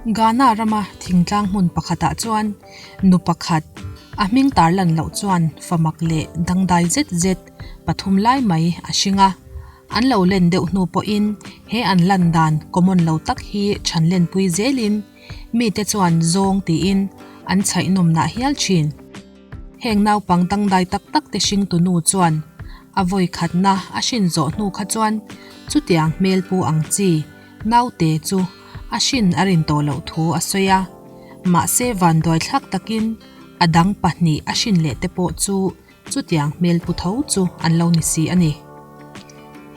Ghana rama thingtlang hmun pakhatah chuan nu pakhat, a hming tarlan loh chuan famak leh dangdai zet zet pathum lai mai a hring a. An lo len deuh hnu pawhin he an lan dan common lo tak hi chhan lenpui zelin mite chuan zawng tiin an chhaihnawmnah hial thin. Heng naupang dangdai tak tak te hringtu nu chuan a vawi khatna a hrin zawh hnu kha chuan chutiang hmel pu ang chi naute chu a hrin a rin tawh loh thu a sawi a. Mahse vanduaithlak takin a dang pahnih a hrin leh te pawh chu Chutiang hmel pu tho chu an lo ni si a ni.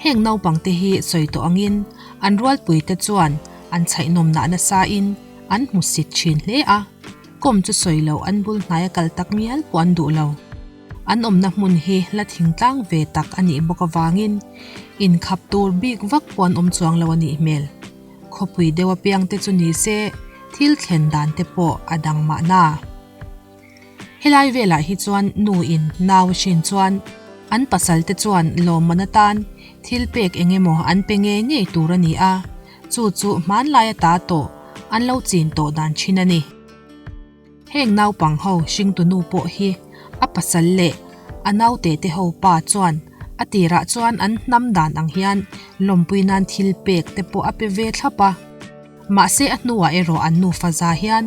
Heng naupangte hi sawi tawh angin an rualpuite chuan an chhaihnawmnah nasain an hmusit thin hle a, kawm chu sawi loh an bul hnaia kal tak ngial pawh an duh lo. An awmna hmun hi la thingtlang ve tak a nih bawk avangin inkhap tur bik vak pawh an awm chuang lo a nih hmel. Khawpui deuh apiangte chu ni se thil thlen dan te pawh a dang mahna. Helai velah hi chuan nu in nau a hrin chuan an pasal te chuan lawmman atan thil pek eng emaw an pe ngei ngei tur a ni a, chu chu hmanlai ata tawh an lo chin tawh dan thin a ni. Heng naupang ho hringtu nu pawh hi a pasal leh a naute te ho pa chuan a tirah chuan an hnam dan ang hian lawmpui nan thil pek te pawh a pe ve thlap a. Mahse a hnuah erawh an nufa za hian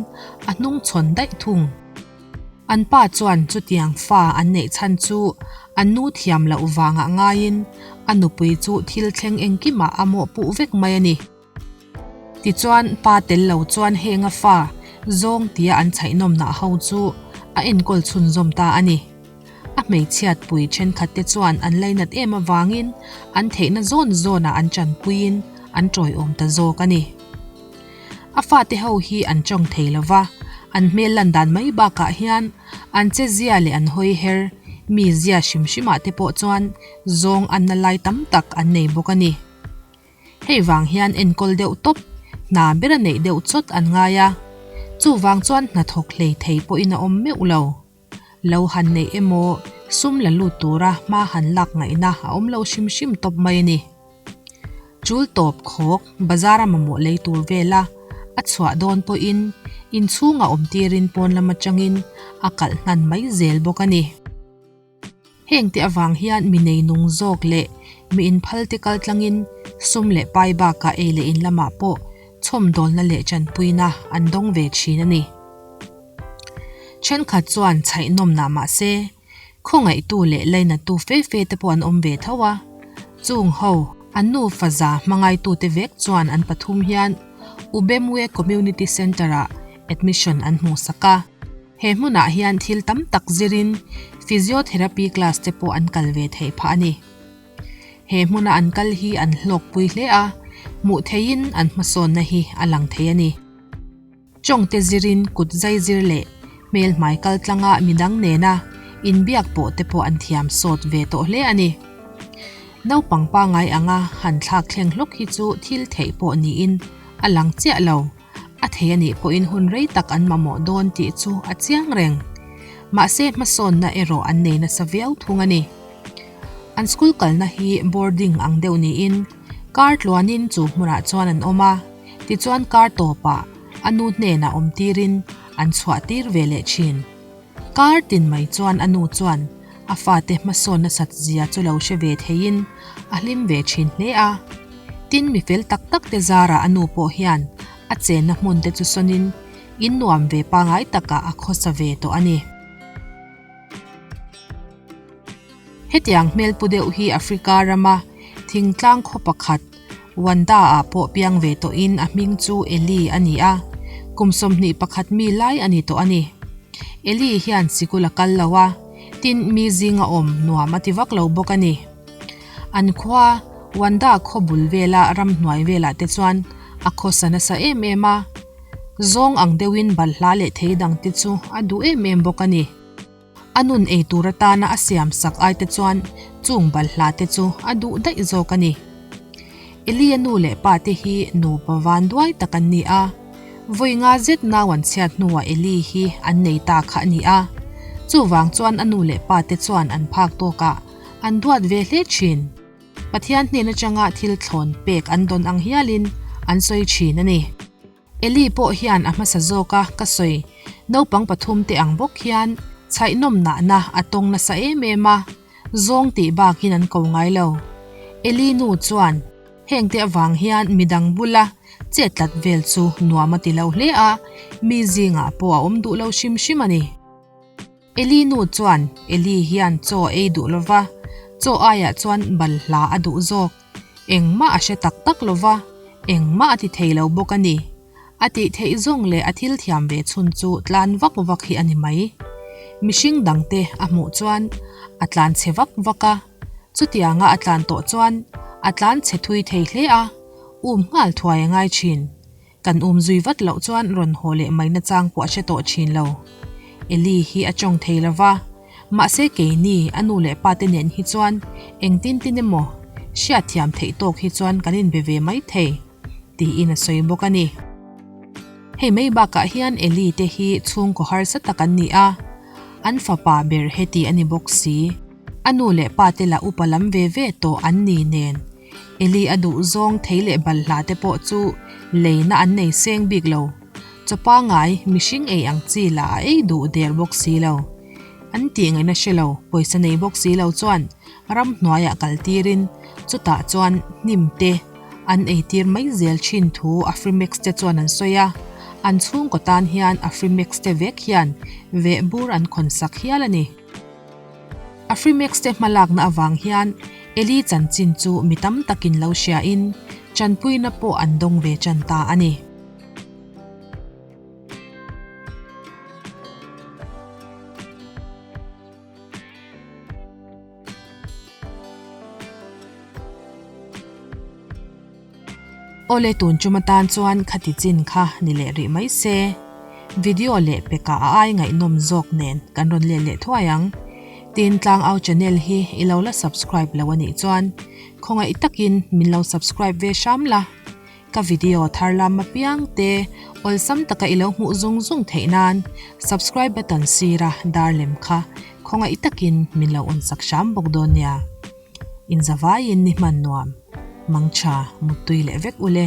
a hnung chhawn daih thung. An pa chuan chutiang fa an neih chhan chu an nu thiam loh vangah ngaiin a nupui chu thil thleng engkimah a mawhpuh vek mai a ni. Tichuan pa tel lo chuan henga fa zawng tia an chhaihnawmnah ho chu a enkawl chhunzawm ta a ni. A hmeichhiat pui thenkhat te chuan an lainat em avangin an theihna zawn zawnah an chanpuiin an tawiawm ta zawk a ni. A fate ho hi an tawng thei lo va, an hmel lan dan mai bakah hian an che zia leh an hawi her mi zia hrim hrimah te pawh chuan zawng anna lai tam tak an nei bawk a ni. Hei vang hian enkawl deuh tawp, hna bera neih deuh chawt an ngai a, chuvang chuan hnathawk hlei thei pawhin a awm meuh lo. Lo han neih emaw sum la lut tura hma han lak ngaihna a awm lo hrim hrim tawp mai a ni. Chul tawp khawk bazar a mamawh lei tur vela a chhuah dawn pawhin inchhungah awm tirin pawn lam atangin a kalh hnan mai zel bawk a ni. Heng te avang hian mi nei nung zawk leh mi inphal te kal tlangin sum leh pai bakah ei leh in lamah pawh chhawmdawlna leh tanpuina an dawng ve thin a ni. Thenkhat chuan chhaihnawmnah mahse, khawngaihtu leh lainattu fe fe te pawh an awm ve tho a. Chung ho, an nufa za hmangaitute vek chuan an pathum hian Ubemwe Community Centre-ah admission an hmuhsak a. He hmunah hian thil tam tak zirin physiotherapy class te pawh an kal ve theih phah a ni. He hmuna an kal hi an hlawkpui hle a, hmuh theihin an hmasawnna hi a lang thei a ni. Chawngte zirin kut zai zir leh hmel hmai kal tlanga midang nena inbiak pawh te pawh an thiam sawt ve tawh hle a ni. Naupang pangai anga han thlak thleng hlawk hi chu thil theih pawh niin a lang chiah lo. A thei a nih pawhin hun rei tak an mamawh dawn tih chu a chiang reng. Mahse hmasawnna erawh an nei nasa viau thung a ni. An school kalna hi boarding ang deuh niin kar tluanin chu hmunah chuan an awm a, tichuan kar tawpah a nu hnenah awm tirin an chhuah tir ve leh thin. Kar tin mai chuan a nu chuan a fate hmasawn nasat zia chu lo hre ve theiin a hlim ve thin hle a. Tin mi fel tak tak te zarah a nu pawh hian a chenna hmun te chu sawnin in nuam ve pangai takah a khawsa ve tawh a ni. Hetiang hmel pu deuh hi Africa rama thingtlang khaw pakhat Wanda-ah pawh piang ve tawhin a hming chu Eli a ni a, kum 21 mi lai a ni tawh a ni. Eli hian sikul a kal lo a, tin mi zinga awm nuam a ti vak lo bawk a ni. An khua, Wanda khaw bul vela ramhnuai velah te chuan a khawsa nasa em em a, zawng ang deuhin balhla leh thei dang te chu a duh em em bawk a ni. A nun ei tur atana a siam sak ai te chuan chung balhla te chu a duh daih zawk a ni. Elia nu leh pa te hi nupa van duai tak an ni a, vawi nga zet nau an chhiat hnuah Eli hi an nei ta kha a ni a, chuvang chuan a nu leh pa te chuan an phak tawkah an duat ve hle thin. Pathian hnen atanga thil thlawn pek an dawn ang hialin an sawi thin a ni. Eli pawh hian a hmasa zawk a ka sawi naupang pathumte ang bawk hian chhaihnawm nahna a tawng nasa em em a, zawng tih bakin an ko ngai lo. Eli nu chuan hengte avang hian midang bula chet tlat vel chu nuam a ti lo hle a, mi zingah pawh a awm duh lo hrim hrim a ni. Eli nu chuan Eli hian chaw ei duh lo va, chaw aiah chuan balhla a duh zawk. Engmah a hre tak tak lo va, engmah a ti thei lo bawk a ni. A tih theih zawng leh a thil thiam ve chhun chu tlan vak vak hi a ni mai. Mihring dangte a hmuh chuan a tlan chhe vak vak a, chutianga a tlan tawh chuan a tlan chhe thui thei hle a, um nghal thuai a ngai thin. Kan um zui vat loh chuan rawn haw leh mai nachang pawh a hre tawh thin lo. Eli hi a tawng thei lo va, mahse keini a nu leh pa te nen hi chuan engtin tin emaw hriatthiam theih tawk hi chuan kan inbe ve mai thei, tiin a sawi bawk a ni. Hei mai bakah hian Eli te hi chhungkaw harsa tak an ni a, an fapa ber heti a ni bawk si. A nu leh pa te lah upa lam ve ve tawh an ni nen. Eli a duh zawng thei leh balhla te pawh chu leina an nei seng bik lo. Chaw pangai mihring ei ang chi lah a ei duh der bawk si lo. An tih ngaihna hre lo, pawisa nei bawk si lo chuan ramhnuaiah kal tirin chutah chuan hnim te an ei tir mai zel thin thu Afrimex te chuan an sawi a. An chhungkaw tan hian Afrimex te vek hian vehbur an khawnsak hial a ni. Afrimex te hmalakna avang hian Eli chanchin chu mi tam takin lo hriain tanpuina pawh an dawng ve tan ta a ni. Awle tun chum atan chuan khati chin kha ni leh rih mai se. Video leh peka a ai ngaihnawm zawk nen kan rawn let leh thuai ang. Tin Tlangau channel hi i lo la subscribe lo anih chuan khawngaih takin min lo subscribe ve hram la. Ka video thar lam apiang te awlsam taka i lo hmuh zung zung theih nan subscribe button sira dar lem kha khawngaih takin min lo on sak hram bawk dawn nia. Inzavaiin ni hman nuam, mangtha, muttui leh vek ule.